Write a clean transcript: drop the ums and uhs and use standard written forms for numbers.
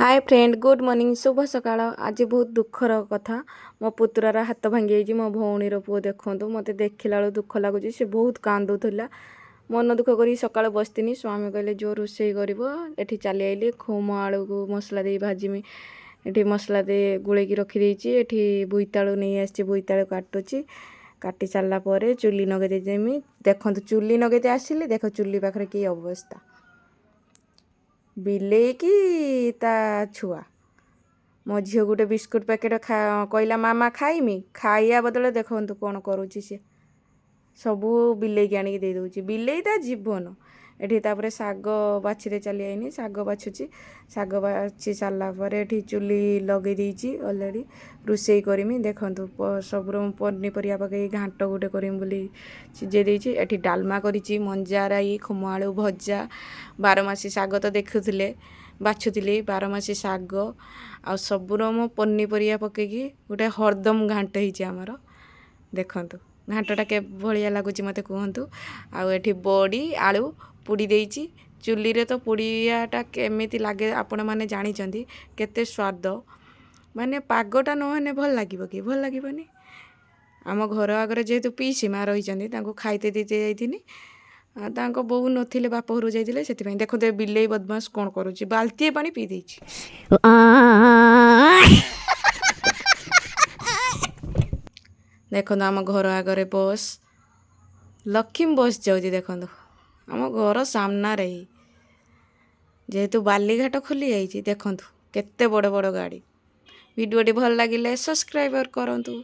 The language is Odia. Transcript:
ହାଏ ଫ୍ରେଣ୍ଡ, ଗୁଡ଼୍ ମର୍ଣ୍ଣିଂ, ଶୁଭ ସକାଳ। ଆଜି ବହୁତ ଦୁଃଖର କଥା, ମୋ ପୁତୁରାର ହାତ ଭାଙ୍ଗି ଯାଇଛି। ମୋ ଭଉଣୀର ପୁଅ। ଦେଖନ୍ତୁ, ମୋତେ ଦେଖିଲା ବେଳକୁ ଦୁଃଖ ଲାଗୁଛି। ସେ ବହୁତ କାନ୍ଦୁଥିଲା। ମନ ଦୁଃଖ କରି ସକାଳୁ ବସିଥିନି। ସ୍ୱାମୀ କହିଲେ, ଯୋଉ ରୋଷେଇ କରିବ। ଏଠି ଚାଲି ଆଇଲି। ଖୁମ ଆଳୁକୁ ମସଲା ଦେଇ ଭାଜିମି। ଏଠି ମସଲା ଦେଇ ଗୋଳେଇକି ରଖିଦେଇଛି। ଏଠି ବୋଇତାଳୁ ନେଇ ଆସିଛି, ବୋଇତାଳୁ କାଟୁଛି। କାଟି ସାରିଲା ପରେ ଚୁଲି ନଗେଇ ଦେଇଦେମି। ଦେଖନ୍ତୁ, ଚୁଲି ନଗେଇତେ ଆସିଲି, ଦେଖ ଚୁଲି ପାଖରେ କି ଅବସ୍ଥା, ବିଲେଇ କି ତା ଛୁଆ। ମୋ ଝିଅ ଗୋଟେ ବିସ୍କୁଟ ପ୍ୟାକେଟ୍ କହିଲା, ମାମା ଖାଇମି। ଖାଇବା ବଦଳରେ ଦେଖନ୍ତୁ କ'ଣ କରୁଛି ସେ, ସବୁ ବିଲେଇକି ଆଣିକି ଦେଇଦେଉଛି। ବିଲେଇ ତା ଜୀବନ। ଏଠି ତାପରେ ଶାଗ ବାଛିରେ ଚାଲି ଆଇନି, ଶାଗ ବାଛୁଛି। ଶାଗ ବାଛି ସାରିଲା ପରେ ଏଠି ଚୁଲି ଲଗେଇ ଦେଇଛି ଅଲରେଡ଼ି, ରୋଷେଇ କରିମି। ଦେଖନ୍ତୁ, ସବୁର ପନିପରିବା ପକେଇ ଘାଣ୍ଟ ଗୋଟେ କରିମି ବୋଲି ସିଝେଇ ଦେଇଛି। ଏଠି ଡାଲମା କରିଛି, ମଞ୍ଜା ରାଇ, ଖୁମ ଆଳୁ ଭଜା, ବାରମାସୀ ଶାଗ ତ ଦେଖୁଥିଲେ, ବାଛୁଥିଲି ବାରମାସୀ ଶାଗ। ଆଉ ସବୁର ମୁଁ ପନିପରିବା ପକେଇକି ଗୋଟେ ହରଦମ ଘାଣ୍ଟ ହେଇଛି ଆମର। ଦେଖନ୍ତୁ, ଘାଣ୍ଟଟା କିଭଳିଆ ଲାଗୁଛି ମୋତେ କୁହନ୍ତୁ। ଆଉ ଏଠି ବଡ଼ି ଆଳୁ ପୋଡ଼ି ଦେଇଛି ଚୁଲିରେ। ତ ପୋଡ଼ିଆଟା କେମିତି ଲାଗେ ଆପଣମାନେ ଜାଣିଛନ୍ତି, କେତେ ସ୍ୱାଦ। ମାନେ ପାଗଟା ନହେଲେ ଭଲ ଲାଗିବ କି? ଭଲ ଲାଗିବନି। ଆମ ଘର ଆଗରେ ଯେହେତୁ ପିଇସି ମା ରହିଛନ୍ତି, ତାଙ୍କୁ ଖାଇତେ ଦେଇତେ ଯାଇଥିନି। ତାଙ୍କ ବୋଉ ନଥିଲେ, ବାପ ଘରକୁ ଯାଇଥିଲେ, ସେଥିପାଇଁ। ଦେଖନ୍ତୁ, ଏ ବିଲେଇ ବଦମାସ କ'ଣ କରୁଛି, ବାଲ୍ଟିଏ ପାଣି ପିଇ ଦେଇଛି। ଦେଖନ୍ତୁ, ଆମ ଘର ଆଗରେ ବସ୍, ଲକ୍ଷ୍ମୀ ବସ୍ ଯାଉଛି। ଦେଖନ୍ତୁ, ଆମ ଘର ସାମ୍ନାରେ ହିଁ। ଯେହେତୁ ବାଲିଘାଟ ଖୋଲି ଯାଇଛି, ଦେଖନ୍ତୁ କେତେ ବଡ଼ ବଡ଼ ଗାଡ଼ି। ଭିଡ଼ିଓଟି ଭଲ ଲାଗିଲେ ସବସ୍କ୍ରାଇବର କରନ୍ତୁ।